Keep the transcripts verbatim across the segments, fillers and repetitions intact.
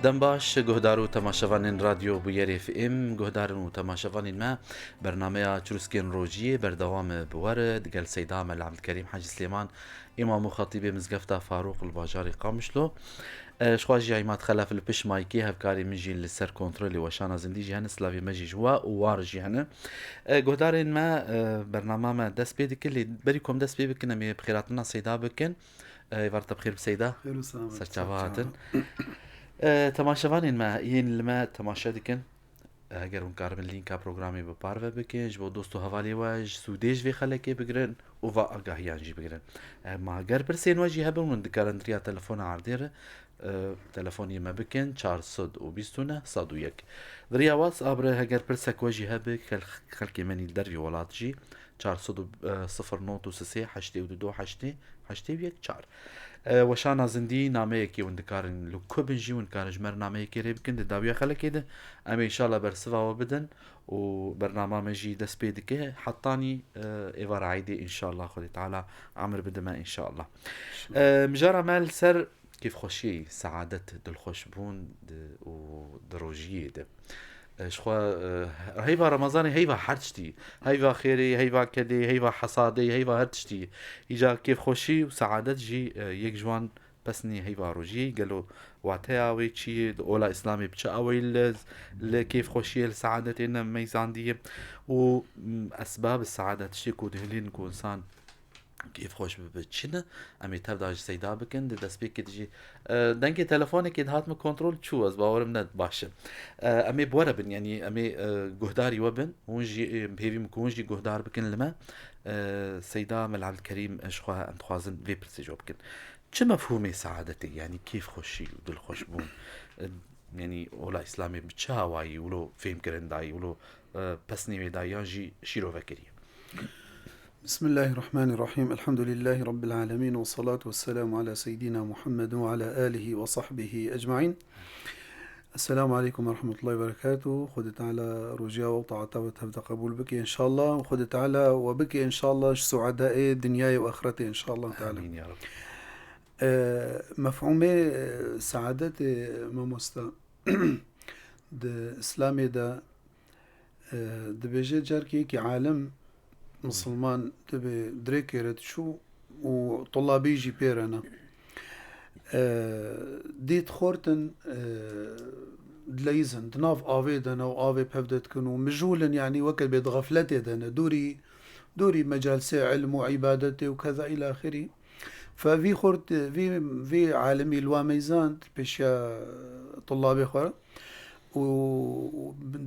Dem baş, guhdar û temaşevanên Radyo Bûyerê F M, guhdarên û temaşevanên me, bernameya Çirûskên Rojiyê berdewam e bi we re, digel Seyda Mela Ebdulkerîm Hacî Silêman, Îmam û Xetîbê Mizgefta Farûq li bajarê Qamişlo. E, ji xwe jî Îmad Xelef li pişt maykê, hevkarê min jî li ser kontrolê weşana zindî jî hene, silavê me jî ji we û war jî hene. E, guhdarên me, e, bernama me dest pê dike, lê berî ku em dest pê bikin, em ê bi xêrhatina Seyda bikin. E, êvar te bi xêr bi Seyda. Xêr û selamet. Serçava hatin. E, temaşevanên me yên li me temaşe dikin, e, heger hûn karibin lînka programê bi parve bikin, ji bo dost û hevalê we ji sûdê ji vê xelekê bigirin û va agahiyan jî bigirin. E, ma heger pirsên we jî hebin, hûn dikarin di riya telefona erdê re, e, telefonê me bikin, çar sed û bîst û neh, sed û yek. Di riya WhatsApp re heger pirsek we jî hebe, xel-, xelkê me nî li dervî welat jî, çar sed û, e, sifir not û sisê heştê û du heştê, heştê û yek çar. E, weşana zindî nameyekê hûn dikarin li ku bin jî hûn dikarin ji me re nameyekê rê bikin di dawiya xelekê de. Em ê înşallah bersiva we bidin û bernama me jî dest pê dike. Hetanî, e, êvara Eydê înşallah Xwedê Teala emir bide me înşallah. E, mijara me li ser kêfxweşiyê, seadet, dilxweşbûn di, û di rojiyê de. E, ji xwe, e, heyva Remezanê heyva her tiştî. Heyva xêrê, heyva kedê, heyva hesadê, heyva her tiştî. Îca kêfxweşî û seadet jî, e, yek ji wan pesnê heyva rojiyê. Gelo wateya wê çi ye? Di ola Îslamê bi çi awayî li, li kêfxweşiyê, li seadetê ne meyzandiye? Û, m, esbab seadet, tiştê ku dihilînin ku însan kêfxweş bibe çi ne? Em ê tev de ji Seyda bikin, di destpêkê de jî, e, dengê telefonekê dihat min kontrol çû, ez bawerim ne baş e. E, em ê bi we re bin, yanî em ê, e, guhdarî we bin, hûn jî, e, hêvî min ku hûn jî guhdar bikin li me. E, Seyda Mela Ebdulkerîm, e, ji xwe em dixwazin vê pirsê ji we bikin. Çi mefhûmê seadetê, yanî kêfxweşî û dilxweşbûn? E, yanî ola Îslamê bi çi awayî wilo fêhm kirin dayî, wilo, e, pesnê wê dayî yan jî şîrove kiriye? بسم الله الرحمن الرحيم. الحمد لله رب العالمين، والصلاة والسلام على سيدنا محمد وعلى آله وصحبه أجمعين. السلام عليكم ورحمة الله وبركاته. Xwedê Teala rojiya we û taeta we tevde qebûl bike înşallah. Û Xwedê Teala we bike înşallah ji suedaê dinyayê û axretê înşallah Teala. Amîn ya Rab. E, mefhûmê, e, saadetê, mamosta, di Îslamê de, e, dibêje carkê yekî alim, misilman, dibê dirêkê re diçû û tulabî jî pê re ne. E, dît xortin, e, dileyizin, di nav avê de ne û avê pevde dikin û mijûl in, yanî weke bê di xefletê de ne, dûrî, dûrî mecalsê ilm û îbadetê û keza îlâ axirî. Fe vî xort, vî, vî alimî li wa meyzand, pêşiya tulabê xwe û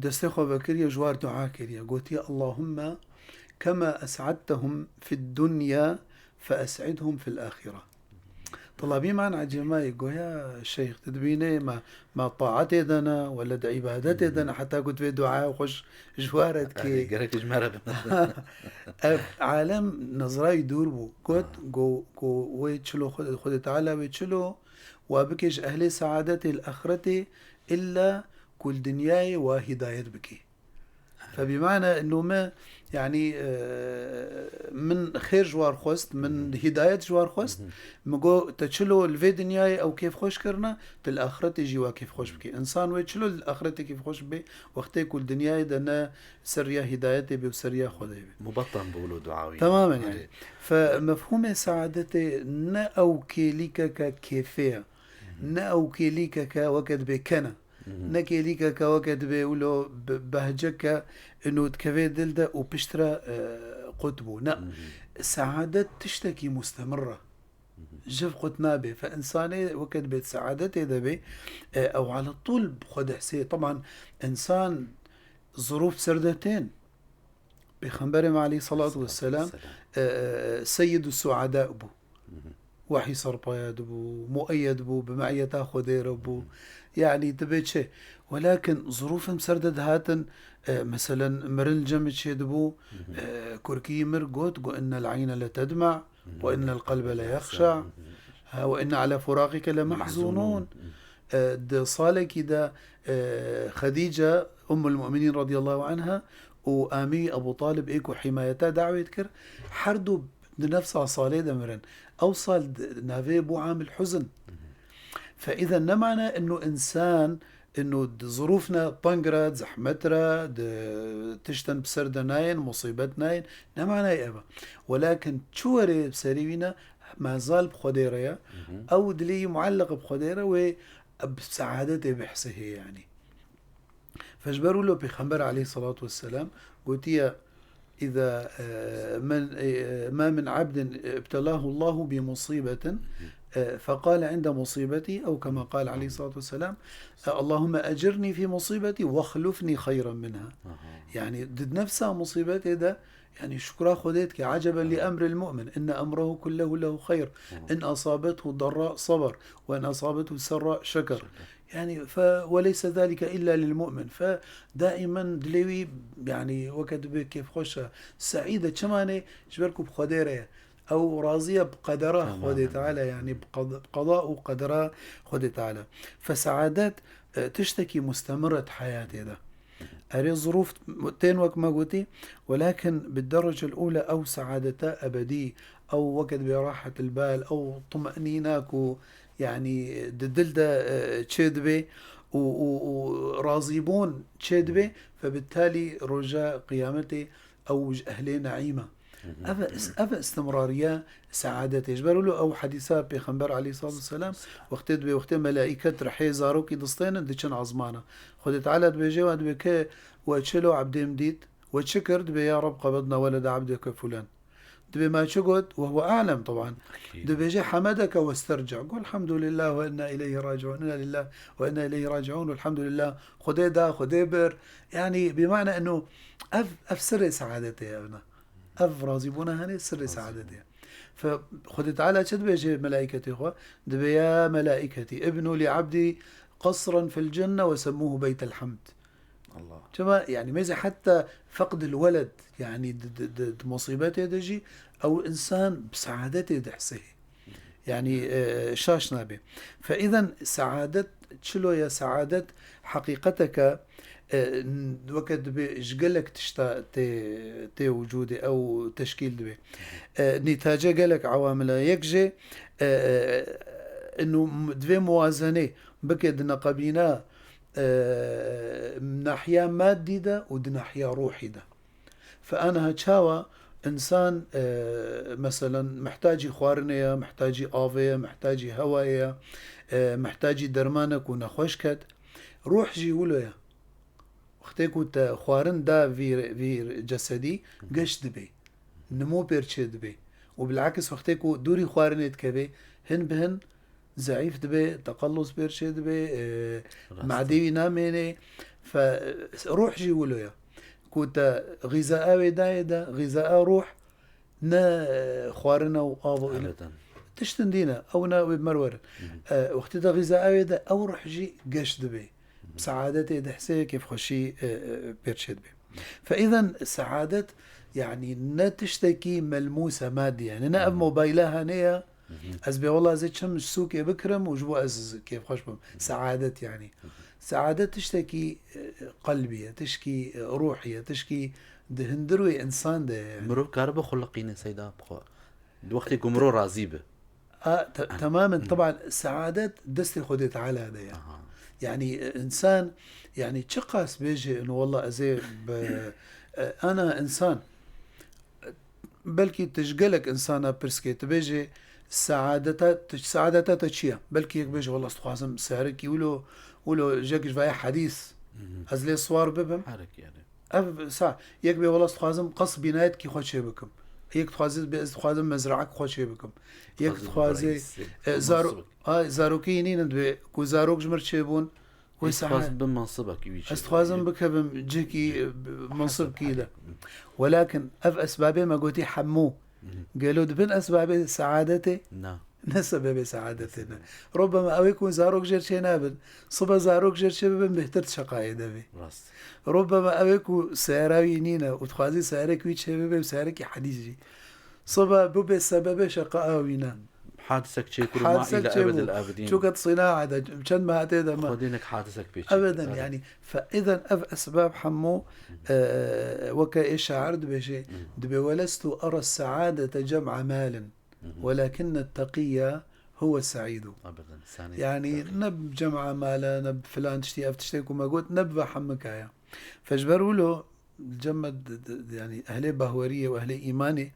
destê xwe vekiriye, ji war dua kiriye. Gotiye, "Allahumme kema es'adtehum fid dunya fe es'idhum fil ahire." Tulabî man ecêmayê goya, "Şeyx, tu dibînê me, me taetê de ne, wele di îbadetê de ne, heta ku tu vê duaya xwe ji, ji wa re dikê." Erê, gerek ji me re bimeze. Ev alem nezrayî dûr bû. Got, Ha. go, go wê çilo Xwedê, Xwedê Teala wê çilo, wa bike ji ehlê saadetê li axretê, illa ku li dinyayê wa hidayet bikê. Fe bî mane ino me, yanî, e, min xêr ji war xwest, min Hı hı. hidayet ji war xwest. Hı hı. Min got, te çilo li vê dinyayê ew kêfxweş kirine, tu li axretê jî wa kêfxweş bikê. Însan wê çilo li axretê kêfxweş bibê, wextê ku li dinyayê de ne ser riya hidayetê bê û ser riya Xwedê bê. Mubattan bû lo dua wî. Temamen yani. Erê. Fe mefhûmê saadetê ne ew kêlîkeke kêfê ye. Hı hı. Ne ew kêlîkeke weke dibê kene. Hı hı. Ne kêlîkeke weke dibê wilo be-, behceke ino dikevê dil de û piştre, e, qut bû. Ne. Hı hı. Seadet tiştekî mustemir e. Hı hı. Jiv qut nabe. Fe însanê weke dibê di seadetê de bê, e, ew ala tûl bi xwe dihsê. Teban însan zirûf ser de tên. Pêxemberê me aleyhissalatu vesselam, Vesselam. e, e, seyyidus suada bû. Hı hı. Wehî serpaya dibû, mueyyed bû, bi me'yeta Xwedê re bû. Hı hı. Yanî dibê çi? Welakin zirûf em ser de dihatin, e, meselen mirin li cem çê dibû, Hı hı. e, kurkî mir got, got, "Innel eyne le tedma, Hı hı. ve innel kalbe le yahşa, Hı hı. ha, ve inne ala firaqike le mahzunun." Mahzunun. Hı. E, di salekî de, e, Xedîce, Ummul Mu'minîn radiyallahu anha, û amî Ebu Talib ê ku himayeta dawê dikir, her du di nefsa salê de mirin. Ew sal di navê bû amil huzn. Hı hı. Fe îzen ne mana inu însan, inu di zirûfna teng re, di zehmet re, di tiştan bi ser de nayên, musîbet nayên, ne manayê ev e. Welakin çi were bi serî wî ne, mazal bi Xwedê re ye. Ew dilê wî muelleq bi Xwedê re, wê bi seadetê bihsihê, yanî. Fe ji ber wilo Pêxember aleyhisselatu vesselam gotiye, "Îza, e, men, e, ma min abdin ibtelahullahu bi musibetin, e, feqale inde musibetî, ew kema qal aleyhisselatu vesselam, e, Allahümme ecirni fi musibetî ve hlufni hayran minha." Aha. Yanî di nefsa musibetê de, yanî şukra Xwedê dike, "Aceben li emril mu'min, inne emrehu kullehu lehu hayr, in asabethu darra sabar, ve in asabethu serra şeker." Yani, fe, "Ve leyse zalike illa lil mu'min." Fe, daimen dilê wî, yani, weke dibe kêfxweş e, seîd e, çima ne? Ji ber ku bi Xwedê re ye. Ew razî ye bi qedera Xwedê Teala, yani, bi qed-, qeda û qedera Xwedê Teala. Fe, seadet, e, tiştekî mustemir e di heyatê de. Erê, zirûf tên wek me gotî, welakin bi derecel ûle ew seadeta ebedî, ew weke dibe rahetil bal, ew tumenîna ku, yanî, di dil de, e, çêdibe û, û, û razîbûn çêdibe, fe bi talî roja qiyametê ew ji ehlê neîm e. Ev, ev istimrariya seadetê. Ji ber wilo ew hedîsa Pêxember aleyhissalatu vesselam, wextê dibe, wextê melaiket rihê zarokî distênin, diçin azmana. Xwedê Teala dibêje, wa dibe ke we çilo ebdê min dît, we çi kir? Dibe, "Ya Reb, qebedna weleda ebdeke fulan." Dibe, "Ma çi got?" Ve huve alem, teban. Dibêje, "Hemedeke westerca." Got, "Elhamdulillah ve inna ileyhi raciun." Inna lillah ve inna ileyhi raciun. Elhamdulillah. Xwedê da, Xwedê bir. Yani, bi mana eno, ev, ev sirê seadetê ye, evna. Ev razîbûna hene sirê seadetê ye. Fe, Xwedê Teala çi dibêje melaîketê xwe? Dibe, "Ya melaîketî, ibnû li abdî qasran fil cenne ve semmûhu beytel hamd." Allah. Çima, yani, mêze hetta feqdil weled, yani, di, di, di, di musîbetê de jî ew însan bi seadetê dihsihê. Yani, e, şaş nabe. Fe îzen seadet çilo ye, seadet heqîqeteke, e, n-, weke dibe ji gelek tişta tê, tê wicûdê ew teşkîl dibe. E, nîtace gelek ewamil e. Yek jê, e, e, inu m-, divê muwazenê bike di neqebîna, e, nahiya maddî de û di nahiya ruhî de. Fe aniha çawa însan, e, meselen, mihtacî xwarinê ye, mihtacî avê ye, mihtacî hewayê ye, e, mihtacî dermanek û nexweş ket. Ruh jî wilo ye. Wextê ku te xwarin da vî, vî cesedî, geş dibe. Nimo pêr çê dibe. Û bilakis wextê ku dûrî xwarinê dikeve, hin bi hin zeîf dibe, teqelus pêr çê dibe, e, Rast e. Madê wî namêne. Fe, ruh jî wilo ye. Ku te xîzaa wê dayê de, xîzaa ruh, ne, e, xwarina û av û îl-, Ebeden. Tiştin dîne, ew ne wê bi me re werin. Hı hı. E, wextê de xîzaa wê de, ew ruh jî geş dibe. Bi seadetê dihsê, kêfxweşî, e, e, pêr çê dibe. Fe îzen seadet, yani, ne tiştekî melmûs e, madî ye. Yani, ne ev Hı hı. mobayla hane ye, Hı hı. ez bê wela ez ê çim ji sûkê bikirim û ji bo ez kêfxweş bim. Hı hı. Seadet, yani. Hı hı. Seadet tiştekî, e, qelbî ye, tişkî, e, ruhî ye, tişkî di hundir wê însan de ye, yani. Mirov karibe xwe liqîne seyda bi xwe. Di wextê ku mirov razî be. A, te-, Aha. temamen, Hı. teban, seadet destê Xwedê Teala de ye. Aha. Yani, e, însan, yani, çiqas bêje, ino, wallah, ez ê bi, e, ana însan, e, belkî tu ji gelek însana pirs kê, tu bêje, "Seadeta, tu, seadeta te çi ye?" Belkî yek bêje, "Wallah, ez dixwazim serekî wilo, wilo jek ji vaya hedîs, Hı hı. ez lê siwar bibim." Herek yani. Ev sa, yek bê, "Wela, ez dixwazim qas bînayetî xwe çê bikim." Yek dixwaze bê, "Ez dixwazim mezraek xwe çê bikim." Yek Dixwaze dixwaze, bibirayî, e, zaro-, mansibek. a, zarokî nînin dibê, ku zarok ji mir çêbûn, wê Yek saha-, dixwazim bim mansibek, wî çê ez dixwazim bikim. bikevim cihekî, Cihekî. e, mansibkî de. Hı. Welakin ev esbabê me gotî hemû. Hı hı. Gelo dibin esbabê saadetê? Na. Ne sebebê saadetê ne. Rubema ew ê ku zarok jêr çê nabin, sibe zarok jêr çê bibin, bêhtir di şeqayê de bê. Rast. Rubema ew ê ku seyara wî nîne û dixwazî seyarekî wî çê bibe û seyarekî hedîs jî. Sibe bû bê sebebê şeqa a wî ne. Hadisek çêkir û ma Hadisek île çêbû. ebedil ebedîn. Çûke di sînaa de, çend mehatê de me. Xwedê nek hadisek pê çêkir. Ebeden, Evet. yani. Fe îzen ev esbab hemû, Hı. e, weke ê şair dibêje, Hı. dibê, "Welestu era saadete cem'a malin." Hı hı. "Welakinne teqiyya هو السعيد. Abadan, sanê Yani, tabii. Ne bi cema mala, ne bi filan tiştî, ev tiştê ku me got, ne bi ve hemikaya. Fe ji ber wilo, cem me d-, d-, yani, ehlê bahweriyê û ehlê îmanê,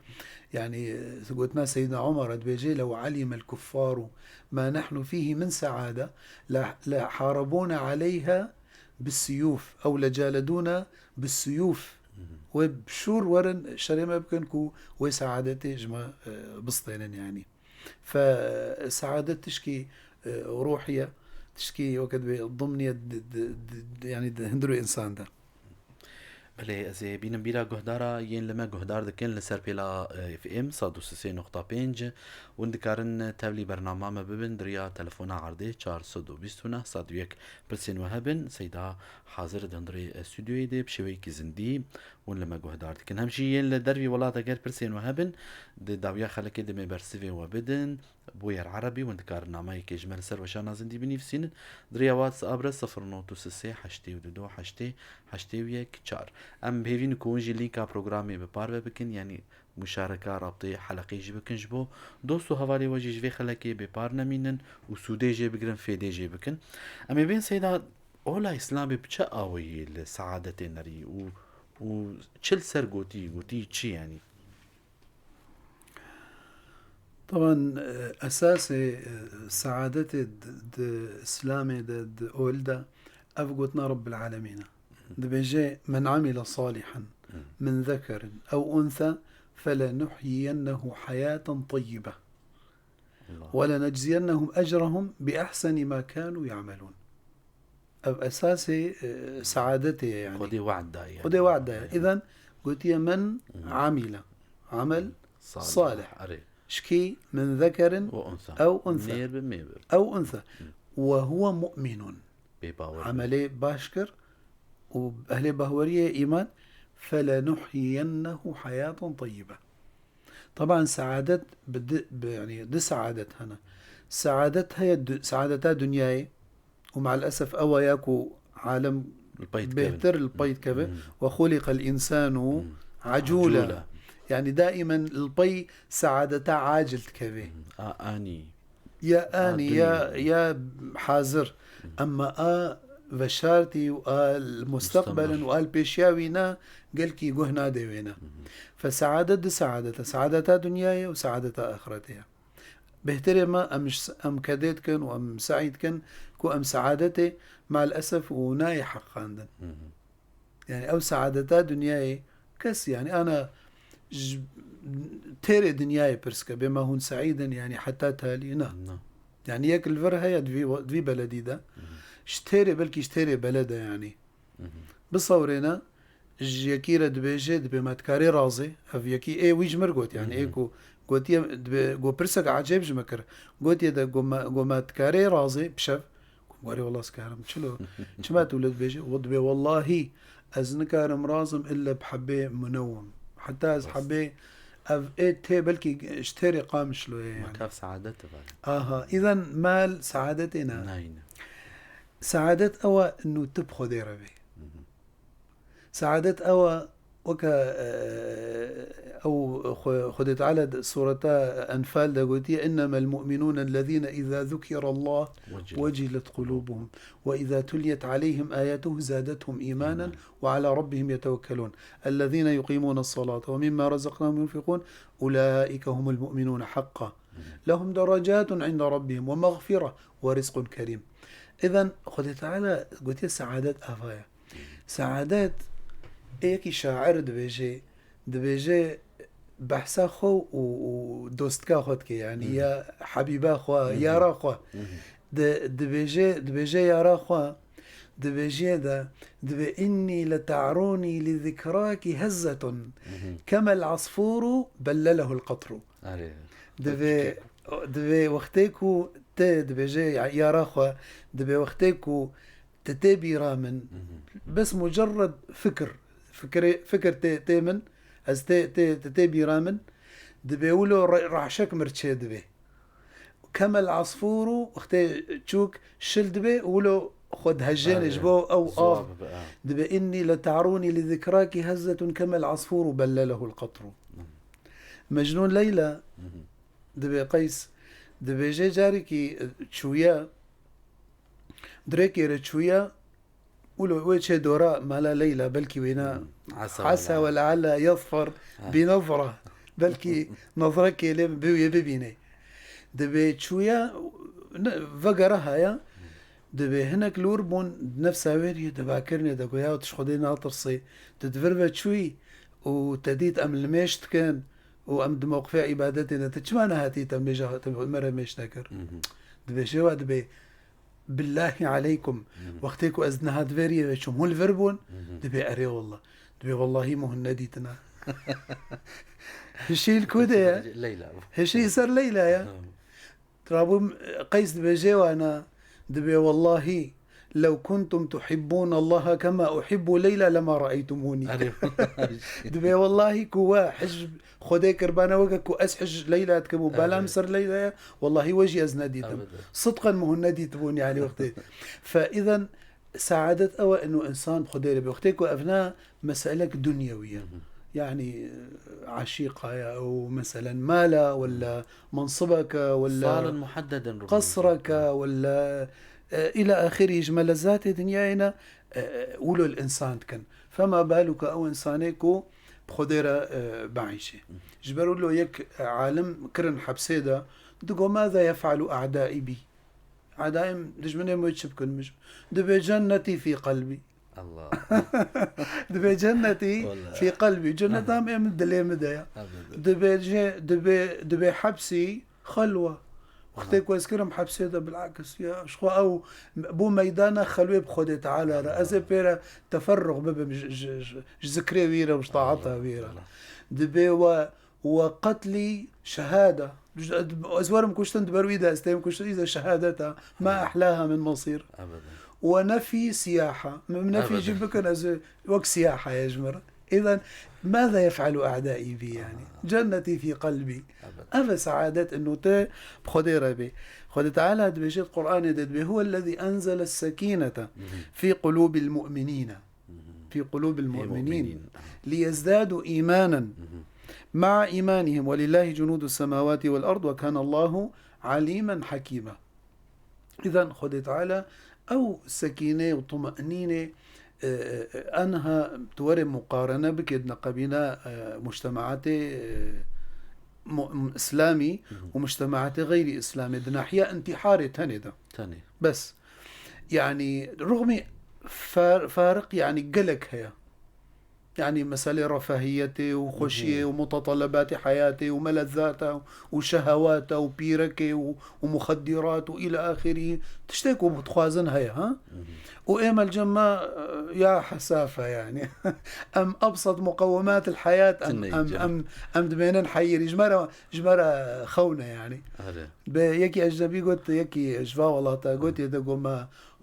yani, gotina Seyyidina Omar, dibêje, "لو علم الكفار ما نحن فيه من سعادة، ل-، لحاربونا عليها بالسيوف، أو لجالدونا بالسيوف." Hı hı. Wê bi şûr werin şerê me bikin ku wê saadetê ji me, e, bistênin, yani. Fe saadet tişkî, e, ruhî ye, tişkî weke dibê dimnî ye di, di, di, di, yanî di hundirê însan de. Belê, ez ê bînim bîra guhdara yên li me guhdar dikin li ser pêla, e, F M sed û sê nokta pênc. Hûn dikarin tevlî bernama me bibin di riya telefona erdê çar sed û bîst û neh sed û yek. Pirsên we hebin, Seyda hazir di hundirê, e, stûdyoyê de bi şêweyekî zindî. Hûn li me guhdar dikin. Hem jî yên li dervî welat eger pirsên we hebin, di dawiya xelekê de me bersivê we bidin. Bûyer Erebî, hûn dikarin nameyekê ji me li ser weşana zindî binivîsînin. Di riya WhatsApp re sifir not û sê heştê û du heştê heştê û yek çar. Em bi hêvî ne ku hûn jî lînka programê bi parve bikin, yanî muşareka, rabtê heleqê jî bikin ji bo dost û hevalê we jî ji vê xelekê bêpar nemînin û sûdê jê bigirin, fêdê jê bikin. Em ê bên Seyda, ola Îslamê bi çi awayî li saadetê nerî û, û çi li ser gotî, gotî çi yanî? Taban, e, esasê, e, saadetê di, di Îslamê de, di ol de, ev gotina Rabbil Alemîn e. Dibêje, "من عمل صالحا من ذكر أو أنثى فلنحيينه حياة طيبة." Allah. "ولنجزينهم أجرهم بأحسن ما كانوا يعملون." Ev esasê, e, saadetê ye yani. Xwedê we'd daye. Xwedê we'd daye. Yani. Îden gotiye, "من عمل عمل صالح." Erê. Ji kî? "من ذكر أو أنثى." Ew unsa. Mêr bi, mêr bi. "أو أنثى وهو مؤمن." Bê bawer bi. Emelê baş kir û ehlê bahweriyê îman, "فلنحيينه حياة طيبة." Taban saadet bi di, bi, yani di saadet hene. Saadet heye du-, saadeta dinyayê û me'l esef ew ya ku alem Li pey dikevin. Bêhtir li pey dikeve. Hmm. "وخلق الإنسان Hmm. عجولا." Acûla. Yani daimen li pey saadeta acil dikeve. Hmm. A, anî. Ya anî, ya, ya hazir. Hı. Emma a veşartî û a li mustaqbelin û a li pêşiya wî ne, gelkî guh nade wê ne. Hı hı. Fe saadet di saadet e. Saadeta dinyayê û saadeta axiretê ye. Bêhtirê me em ji, em kedê dikin û em se'y dikin ku em saadetê maalesef û nayê heqandin. Hı hı. Yani ew saadeta dinyayê kes, yani ana ji têrê dinyayê pirs ke, bê me hûn seîd in, yani heta talî, na. Na. Yani yek li vir heye di vî, di vî beledî de. Hı hı. Ji têrê, belkî ji têrê beled e yani. Hı hı. Bisewrêne, ji yekî re dibêje, dibê me dikarê razê, ev yekî ê wî ji mir got, yani Hı hı. ê ku gotiye, dibê, got pirsek ecêb ji me kir. Gotiye de, got me, got me dikarê razê, bi şev, Warê wela ez karim. Çilo? Çima tu wilo dibêjî? Û dibê, wellahî ez nikarim razim illa bi hebê munewwim. Heta ez Bes. hebê ev ê tê belkî ji têrê Qamişloyê yani. Mekav saadet var. Aha, îden mal saadetê ne. Nayne. Saadet ew e inu tu bi Xwedê re bê. Hı hı. Saadet ew e, weke, e, ew Xwe-, Xwedê Teala di sureta Enfal de gotiye, "إنما المؤمنون الذين إذا ذكر الله وجلت قلوبهم وإذا تليت عليهم آياته زادتهم إيمانا وعلى ربهم يتوكلون. الذين يقيمون الصلاة ومما رزقناهم ينفقون أولئك هم المؤمنون حقا. لهم درجات عند ربهم ومغفرة ورزق كريم." Îden Xwedê Teala gotiye, saadet ava ye. Saadet, ê yekî şair dibêje, dibêje behsa xwe û, û dostka xwe dike, yani Hı hı. ya hebîba xwe, Hı hı. yara xwe. Hı hı. Di, dibêje, dibêje yara xwe, dibêjiye de, dibê, "إني لتعروني لذكراك هزة Hı hı. كما العصفور بلله القطر." Erê. Divê, Peki. divê wextê ku te dibêje ya-, yara xwe, divê wextê ku te tê bîra min, Hı hı. bes mucerred fikir, fikirê, fikir tê, tê min, ez tê, tê, te tê bîra min, dibê wilo re-, rehşek mir çê dibê. Kemel asfûrû, wextê çûk şil dibê, wilo xwe dihejêne Erê. ji bo ew Ziwa av. bibe, ha. Dibê, "إني لتعروني لذكراك هزة كما العصفور بلله القطر." Hı. Mecnûn Leyla, Hı hı. Dibê Qeys, Dibêje carekî, e, çûye, dirêkê re çûye, wilo wê çê dora mala Leyla, belkî wêna Hmm. Asa Asa wela. Wela Alla yezfer Ha. bi nazra. Belkî nazrekê lê bi wê bibîne. Dibê çûye, ne, vegere haya. Dibê hinek li wir bûn, nefsa wê diyê diba kirinê de goya tu ji Xwedê natirsî. Tu di vir ve çûyî û te dît em li mêj dikin û em di mewqifê îbadetê de. Tu çima nehatî te mêja, te me re mêj nekir? Mhm. Dibê şêwa dibê, "Billahî aleykum." Mhm. Wextê ku ez niha di vê riyê ve çûm, hûn li vir bûn? Mhm. Dibê, "Erê wallah." Dibê, "Wallahî min hûn nedîtina." Hişî li ku de ye? Leyla. Hişî ser Leyla ye. Tamam. Rabû Qeys dibêje wana, dibê, "Wallahî, lew kuntum tuhibbûnallaha kema uhibbu Leyla lema reeytumûnî." Erê. Dibê, "Wallahî ku we hij Xwedê kirbane weke ku ez hij Leyla dikim û bela min Evet. ser Leyla ye, wallahî we jî ez nedîtim. Ebeden. Sidqen min hûn nedîtibûn, yani, wextê." Fe îden, saadet ew e, inu insan bi Xwedê re bê. Wextê ku ev ne meselek dunyewî ye. Hı hı. Yani, aşîqa ye ew, meselen, mala, wela mansibeke, wela Salon muhaddeden ruh qesreke, wela, e, ila axirî ji melezatê dinyayê ne, e, e, wilo li insan dikin. Fema baluke ew insanê ku bi Xwedê re, e, bieyşê. Hı. Ji ber wilo yek, e, alim kirin hepsê de, digo, "Maza yef'alu a'daî bî?" Edaim, dijminê min çi bikin min? Dibê cennetî fî qelbî. Allah. Dibê cennetî Wala. fî qelbî. Cennet Aha. em ê min dilê min de ya. Ebeden. Dibê jê, dibê, dibê hepsî xelwa. Wextê Aha. ku ez kirim hepsê de bilakis ya. Ji xwe ew bû meydana xelwê bi Xwedê Teala re. Ez ê pê re teferrux bibim ji, ji, ji, ji zikrê wî re û ji taeta wî re. Allah. Dibê we we qetlî şehada. Ez werim kuştin, di ber wî de ez têm kuştin, îza şehadeta. Ma Hı. ehlaha min masîr. Ebeden. We nefî siyaha. Min nefî jî Ebeden. bikin, ez wek siyaha ye ji min re. Îden, maza yef'alu a'daî bî yani? Aha. Cennetî fî qelbî. Ebeden. Ev e saadet, inu te bi Xwedê re bê. Xwedê Teala dibêje di Qur'anê de dibê, "Huwellezî enzele sekînete Hı hı. fî qulûbil mu'minîne." Mhm. في قلوب المؤمنين. المؤمنين. ليزدادوا إيمانا Mhm. مع إيمانهم ولله جنود السماوات والأرض وكان الله عليما حكيما. Îden Xwedê Teala ew sekîne û tumenîne, e, e, enha tu were muqarene bike di neqebîna, e, mujtemaatê, e, mu-, îslamî Mhm. û mujtemaatê xeyrî îslamê di nahiya intîharê tenê de. Tenê. Bes. Yani, rixmî far-, fariq, yani, gelek heye. Yani, meselê refahiyetê û xweşiyê Mhm. û mutetelebatê heyatê û melezata û şehewata û pîrekê û, û muxeddirat û île axirî tiştê ku dixwazin heye, ha? Mhm. Û ême li cem me, e, ya hesafe, yani. Em ebsat muqewemat el heyat, em, Tine em, cem. em, em dimênin heyirî. Ji me re, ji me re xewn e, yani. Are. Bi yekî ecnebî got, yekî ji va welata Hı. gotiye de got me,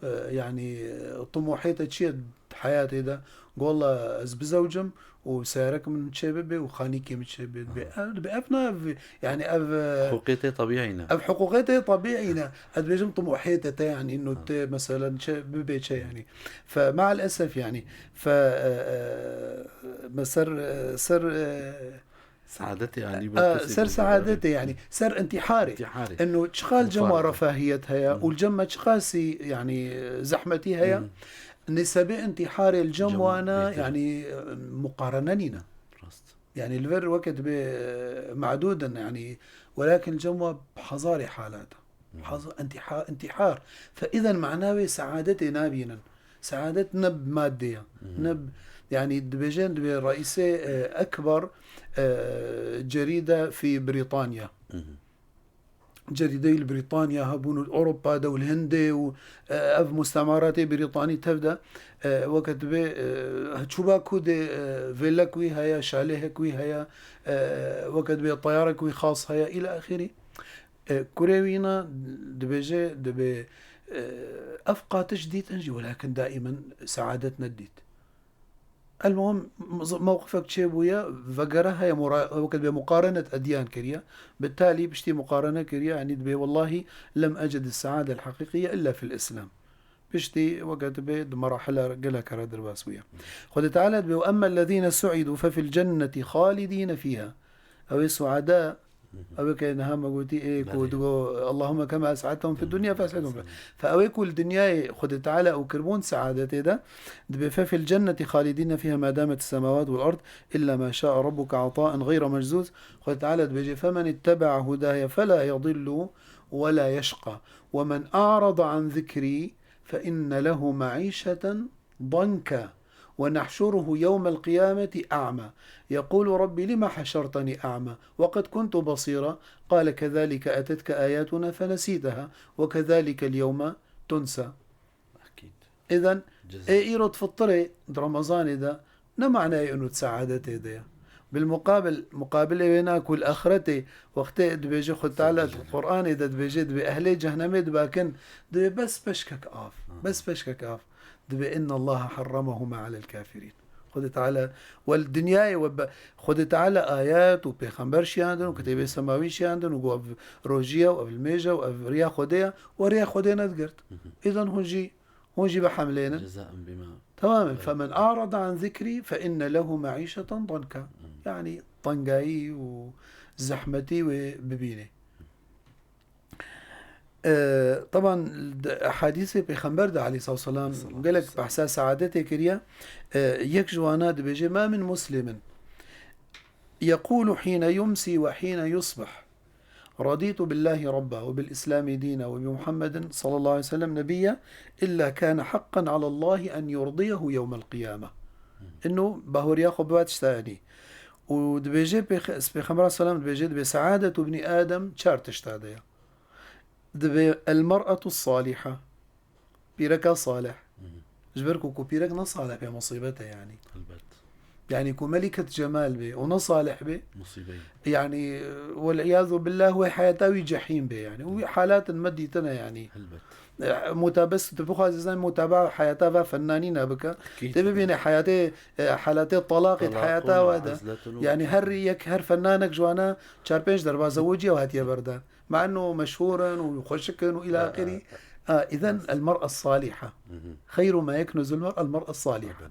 e, yani, e, tumuhê te çi ye di heyatê de? Got, "Wela ez bizewcim û seyarek min çê bibe û xanîkê min çê bibe." Hı. Ev, ev ne ev, yani ev, e, Hiqûqê te tebîî ne. Ev hiqûqê te tebîî ne. Ez dibêjim tumuhê te, te yani, inu Hı. te meselen çi bibe çi yani. Fe, maalesef yani. Fe, e, e, me ser, e, ser, e, Saadetê anî bo E, kesê ser ku saadetê, yani, ser intîharê. Intîharê. Eno çiqas cem wa Mufaraka. refahiyet heye Hı. û cem me çiqasî, yani, zehmetî heye. Hı. Nisebê intîharê li cem Cem wan e, bêtir. yani, muqarene nîne. Rast. Yani, li vir weke dibê, e, madûd in, yani, welakin cem wa bi hezarê halat e. Hı. Haz-, intîha-, intîhar. Fe îden mana wê saadetê nabînin. Saadet ne bi madde ye. Hı. Ne bi, yani dibêjin, dibê reîsê, e, ekber, e, cerîde fî Brîtanya. Hı hı. Cerîdeyî li Brîtanya hebûn û li Ewropa de û li Hindê û, e, ev mustemaratê Brîtanî tev de, e, weke dibê, e, çûba ku dê, e, vêlek wî heye, şalêhek wî heye, e, weke dibê teyarek wî xas heye, île axirî. E, kurê wî ne dibêje, dibê, e, ev qatiş dîtin jî, welakin daîmen saadet nedît. Elmuhim, mewqifek çêbûye, vegere heye, mura-, weke dibê muqarenet edyan kiriye. Bi talî piştî muqarene kiriye, yanî dibê, "Wellahî lem ecid saade el heqîqiye illa fil Îslam." Piştî weke dibê di merahila geleke re derbas bûye. Xwedê Teala dibê, "Ve emmellezîne suîdû fe fil cennetî xalidîne fîha." Ew ê suada Ew ê ke niha me gotî, ê ku digo, "اللهم كما أسعدتهم في الدنيا فأسعدهم في الآخرة." Fe ew ê ku li dinyayê Xwedê Teala ew kiribûn seadetê de, dibê, "ففي الجنة خالدين فيها ما دامت السماوات والأرض إلا ما شاء ربك عطاء غير مجذوذ." Xwedê Teala dibêje, "فمن اتبع هداي فلا يضل ولا يشقى ومن أعرض عن ذكري فإن له معيشة ضنكا ونحشره يوم القيامة أعمى يقول رب لم حشرتني أعمى وقد كنت بصيرا قال كذلك أتتك آياتنا فنسيتها وكذلك اليوم تنسى." Akîd. Îden, Ceza. Ê îro difitirê di Remezanê de ne manayê û di seadetê de ye. Bilmuqabil, muqabilê wê na ku li axretê wextê dibêje Xwedê Teala di Qur'anê de dibêje, dibê ehlê cehennemê dibakin, dibê bes peşkek av, bes peşkek av. Dibê, "إن الله حرمهما على الكافرين." Xwedê Teala, wel dinyayê we be, Xwedê Teala ayet û pêxember şiyandin û kitêbê semawî şiyandin û got, "Ev rojiye û ev limêje û ev riya Xwedê ye." We riya Xwedê nedigirt. Îden hûn jî, hûn jî bi hemlê ne. جزاء بما Tamam, "فمن أعرض عن ذكري فإن له معيشة ضنكا." Yani tengayî û zehmetî wê bibînê. Ee, teban, di ehadîsê Pêxember de aleyhissalatu vesselam gelek behsa seadetê kiriye. Ee, yek ji wana dibêje, "ما من مسلم يقول حين يمسي وحين يصبح رضيت بالله ربا وبالإسلام دينا وبمحمد صلى الله عليه وسلم نبيا إلا كان حقا على الله أن يرضيه يوم القيامة." Îno bahweriya xwe bi va tişta yanî. Û dibêje Pêx-, Pêxember aleyhisselam dibêje, dibê سعادة ابن آدم çar tişta de ye. Dibê المرأة الصالحة. Pîreka salih. Ji ber ku, ku pîrek ne salih bê, musîbet e yanî. Elbet. Yanî ku meliket cemal bê û ne salih bê. Musîbe ye. Yanî, والعياذ بالله, wê heyata wî cehîm bê yanî. Wî halatin me dîtine yanî. Elbet. E, mutabes, tu bixwazî zanî mutaba heyata va fennanîna bike. Akîd. Tê bibîne heyatê, e, halatê talaqê di heyata we de. Yanî her yek, her fennanek ji wana çar pênc derba zewicî ew hatiye berdan. مع إنه مشهور û xweşik in û إلى آخره. آه، إذن المرأة الصالحة. خير ما يكنز المرأة المرأة الصالحة.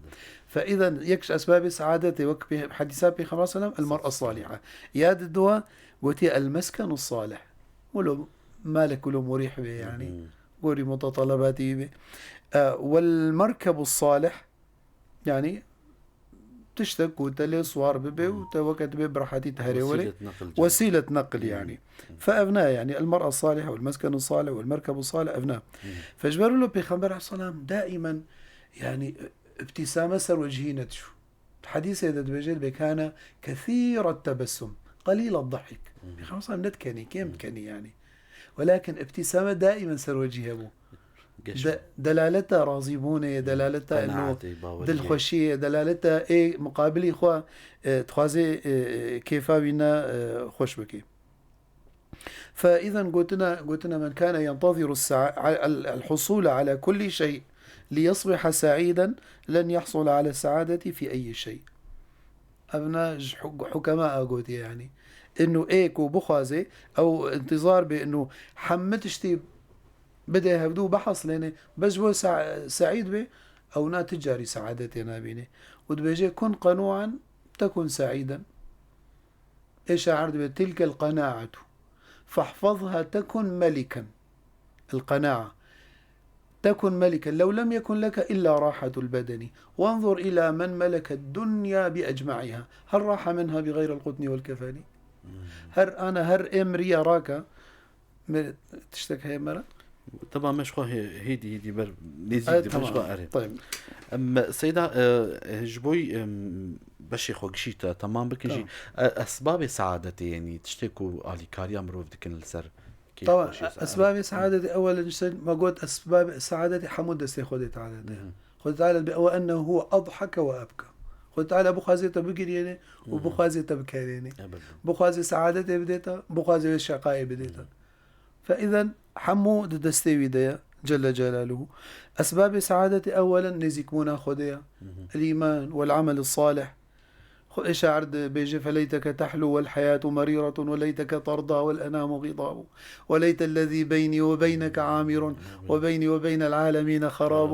Fe îden yek ji esbabê seadetê wek pê-, hedîsa Pêxember sallam, المرأة الصالحة. Ya di dua gotiye المسكن الصالح. Wilo malek wilo murîh bê yanî. Gorî mutetelebatî bê. E, والمركب الصالح. Yanî tiştek ku te lê siwar bibe û te weke dibe bi rehetî te herê were. Wesîlet neqil, can. Wesîlet neqil yanî. Fe ev ne yanî, المرأة الصالحة والمسكن الصالح والمركب الصالح, ev ne. Fe ji ber wilo Pêxember aleyhisselam daimen yanî ibtîsame ser wecihî nedişû. Di hedîsê de dibêje, dibê كان كثير التبسم قليل الضحك. Pêxember sallam nedikenî, kêm dikenî yanî. Welakin ibtîsame daimen ser wecihî hebû. Geş. De-, delaleta razîbûnê ye, delaleta eno dilxweşiyê ye, delaleta ê muqabilî xwe, e, dixwaze, e, kêfa wî ne, e, xweş bike. Fe îden gotina, gotina من كان ينتظر السع-، ال-، الحصول على كل شيء ليصبح سعيدا لن يحصل على السعادة في أي شيء. Ev ne ji huk-, hukema a gotiye yanî. Eno ê ku bixwaze, ew intizar bê eno hemî tiştî bide hevdû û biheslêne, bes ji bo sa-, seîd bê, ew na ti carî seadetê nabîne. Û dibêje, كن قنوعا تكن سعيدا. Ê şair dibê, تلك القناعة فاحفظها تكن ملكا. القناعة تكن ملكا لو لم يكن لك إلا راحة البدن وانظر إلى من ملك الدنيا بأجمعها هل راح منها بغير القطن والكفن. Her ana, her ê miriya raka, mir-, tiştek heye mera? Teba me ji xwe hê-, hêdî, hêdî ber, nêzîk dibe ji xwe, erê. Tamam. Em, Seyda, e, ji bo, em, beşê xwe gişî te temam bikin jî, e, esbabê seadetê, yanî tiştê ku alîkariya mirov dikin li ser kêfxweşî, saadetê. Esbabê seadetê, ewelen ji ser me got, esbabê seadetê hemû destê Xwedê Teala de ye. Xwedê Teala dibê, "وأنه هو أضحك وأبكى." Xwedê Teala bixwaze te bigiriyêne û bixwaze te bikerêne. Ebeden. Bixwaze seadetê bidê te, bixwaze wê şeqayê bidê te. Fe îden hemû di destê wî de ye, Celle Celaluhu. Esbabê seadetê ewelen nêzîkbûna Xwedê ye. الإيمان والعمل الصالح. Xwe-, şair dibêje, "فليتك تحلو والحياة مريرة وليتك ترضى والأنام غضاب وليت الذي بيني وبينك عامر وبيني وبين العالمين خراب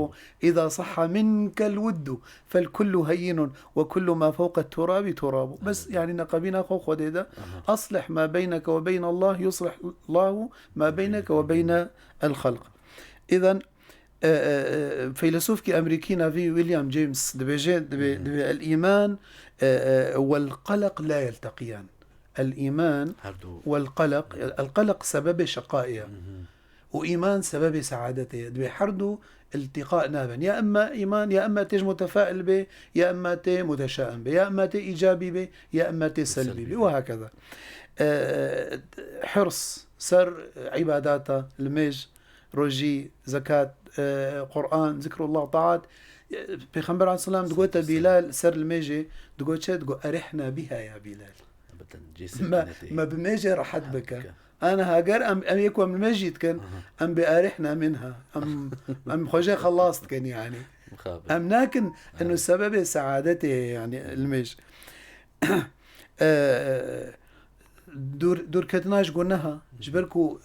إذا صح منك الود فالكل هين وكل ما فوق التراب تراب." Bes, yanî, neqebîna xwe Xwedê de, "أصلح ما بينك وبين الله يصلح الله ما بينك وبين الخلق." Îzen, e, e, e, feylesûfkî Amerîkî navî William James dibêje, dibê, dibê, "الإيمان، e, e, والقلق لا يلتقيان." الإيمان Her du. والقلق، القلق sebebê şeqayê ye. Û îman sebebê seadetê ye. Dibê her du iltîqa nabin. Ya emma îman, ya emma tê ji mutefail bê, ya emma tê muteşaim bê, ya emma tê îcabî bê, ya emma tê selbî bê. Selbî bê. Û hakeza. E, e, hirs ser îbadata, limêj, rojî, zekat, e, Quran, zikrullah, taat. E, Pêxember aleyhisselam digote Bîlal ser limêjê, digot çi? Digot, "أرحنا بها يا بلال." Bidin, cê Me, sekinetê. Me bi mêjê rehet bike. Bike. Ana heger em, em yê ku em limêjî dikin, Aha. Em bi arihna minha. Em, em xwe jê xelas dikin, yanî. Mixabin. Em nakin, eno sebebê seadetê ye, yanî, limêj. E, dûr, dûrketina ji guneha, ji ber ku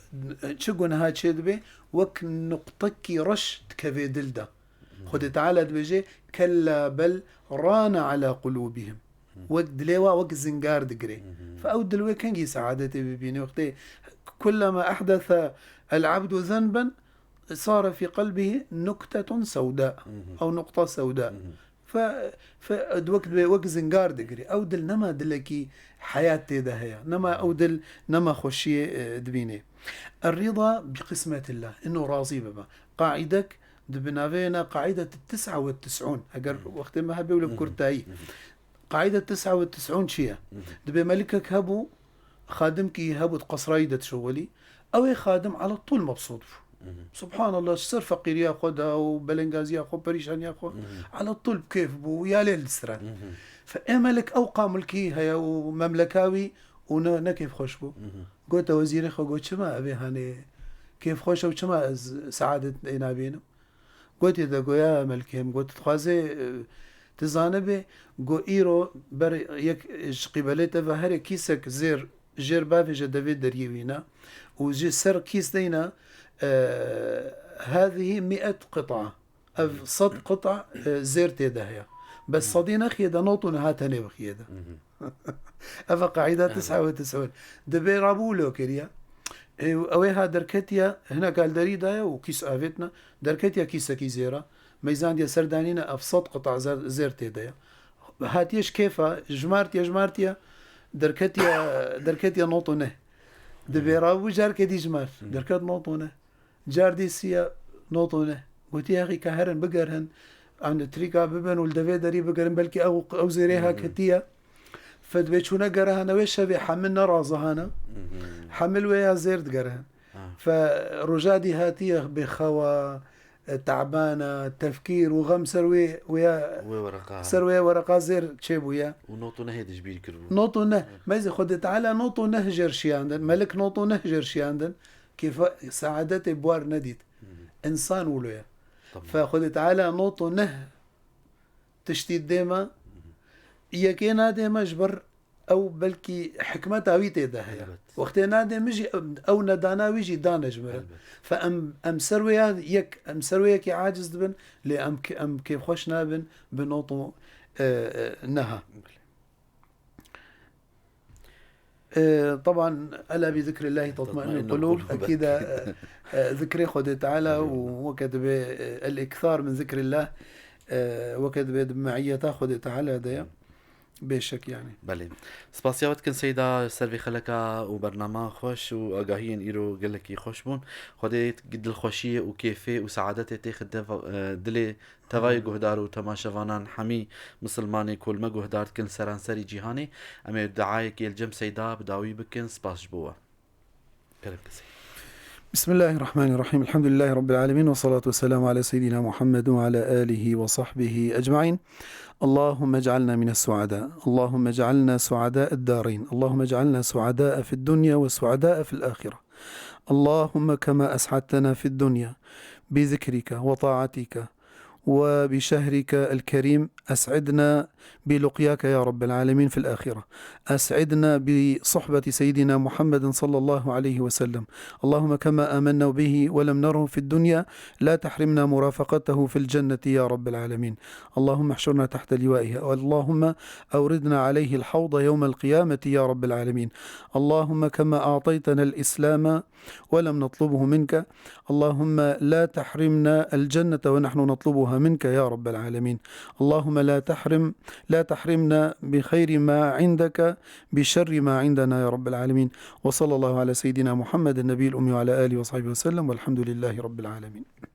çi guneha çêdibe, wek nuqtekî reş dikeve dil de. Xwedê Teala dibêje, "كلا بل ران على قلوبهم." Wek dilê wa wek zingar digire. Fe ew dil wê kengî seadetê bibîne? Wextê, "كلما أحدث العبد ذنبا صار في قلبه نكتة سوداء." Ew nuqta sewda. Fe, fe, wek, wek zingar digirî. Ew dil nema dilekî heyat tê de heye. Nema ew dil, nema xweşiyê, e, dibînê. الرضا بقسمة الله. Ino razî bibe. Qaîdek di binavê ne qaîdet tis'a ve tis'ûn. Eger wextê me hebe û li kurtayî. Qaîdet tis'a ve tis'ûn çi ye? Dibê melikek hebû, xadimkî hebû di qesrayî de dişuxulî. Ew ê xadim ala tûl mebsût bû. Subhanallah, ji ser feqîriya xwe de û belengaziya xwe, perîşaniya xwe, ala tûl bi kêf bû, ya lê li distiran. Fe ê melik ew qamilkî heye û memleka wî û ne, ne kêfxweş bû. Gote wezîrê xwe, got, "Çima ev ê hanê kêfxweş e û çima ez seadet ê nabînim?" Gotiye de, goya, "Melikê min," got, "dixwazê, e, tu zanibê, go îro ber yek ji qîbelê te ve here kîsek zêr jêr bavêje devê deriyê wîna û ji ser kîs deyna, e, هذه مئة قطعة." Ev sed qita, e, zêr tê de heye. Bes sedî nexiye de, not û neha tenê bixiye de. Ev e qaîda tis'a ve tis'ûn. Dibê rabû lo kiriye. Ê, ew ê ha derketiye, hinek al derî daye û kîs avêtine. Derketiye kîsekî zêra. Meyzandiye ser danîne, ev sed qita zer-, zêr tê de ye. Hatiye ji kêfa, jimartiye, jimartiye, derketiye, derketiye not û neh. Dibê rabû carkê dî jimar. Derket not û neh. Car dî siya not û neh. Gotiye, "Yexî ka herin bigerin, em li trîka bibin û li devê derî bigerin, belkî ew, ew zêrê ha ketiye." Fe dibê çûne gerehane wê şevê hemil nerazihane. Hemil wê ya zêr digerehin. Fe roja dî hatiye bêxewa, e, tebana, tefkîr û xem ser wê, wê ya, Wê wereqa. Ser wê wereqa zêr çêbûye. Û not û nehê dijbîr kiribû. Not û neh. Meyzê Xwedê Teala not û neh jêr şiyandin. Melik not û neh jêr şiyandin. Kêfa, seadetê bi war nedît. Însan wilo ye. Tamam. Fe Xwedê Teala not û neh tiştî dê me, yekê nadê me ji ber ew belkî hikmeta wî tê de heye. Elbet. Wextê nadê min jî ew, ew nedana wî jî dane ji min re. Elbet. Fe em, em ser wê ya yek, em ser wê yekê aciz dibin, lê em ki-, em kêfxweş nabin bi not û, e, e, neha. Belê. E, teban, ألا بذكر الله تطمئن القلوب. تطمئن القلوب. Ekîd e, e, zikrê Xwedê Teala û weke dibê, e, الإكثار من ذكر الله, e, weke dibê di meiyeta Xwedê Teala de ye. Bêşek, yanî. Belê. Spasiya we dikin Seyda, ser vê xeleka û bernama xweş û agahiyên îro gelekî xweş bûn. Xwedê dilxweşiyê û kêfê û seadetê têxin dilê tevayê guhdar û temaşevanan hemî misilmanê ku li me guhdar dikin seranserî cîhanê. Em ê duayekê li cem Seyda bi dawî bikin. Spas ji bo we. Kerem ke Seyda. بسم الله الرحمن الرحيم. الحمد لله رب العالمين، والصلاة والسلام على سيدنا محمد وعلى آله وصحبه أجمعين. اللهم اجعلنا من السعداء. اللهم اجعلنا سعداء الدارين. اللهم اجعلنا سعداء في الدنيا وسعداء في الآخرة. اللهم كما أسعدتنا في الدنيا بذكرك وطاعتك وبشهرك الكريم أسعدنا بلقياك يا رب العالمين في الآخرة. أسعدنا بصحبة سيدنا محمد صلى الله عليه وسلم. اللهم كما آمنا به ولم نره في الدنيا، لا تحرمنا مرافقته في الجنة يا رب العالمين. اللهم احشرنا تحت لوائه، اللهم أوردنا عليه الحوض يوم القيامة يا رب العالمين. اللهم كما أعطيتنا الإسلام ولم نطلبه منك، اللهم لا تحرمنا الجنة ونحن نطلبها منك يا رب العالمين. اللهم لا تحرم، لا تحرمنا بخير ما عندك بشر ما عندنا يا رب العالمين. وصلى الله على سيدنا محمد النبي الأمي وعلى آله وصحبه وسلم، والحمد لله رب العالمين.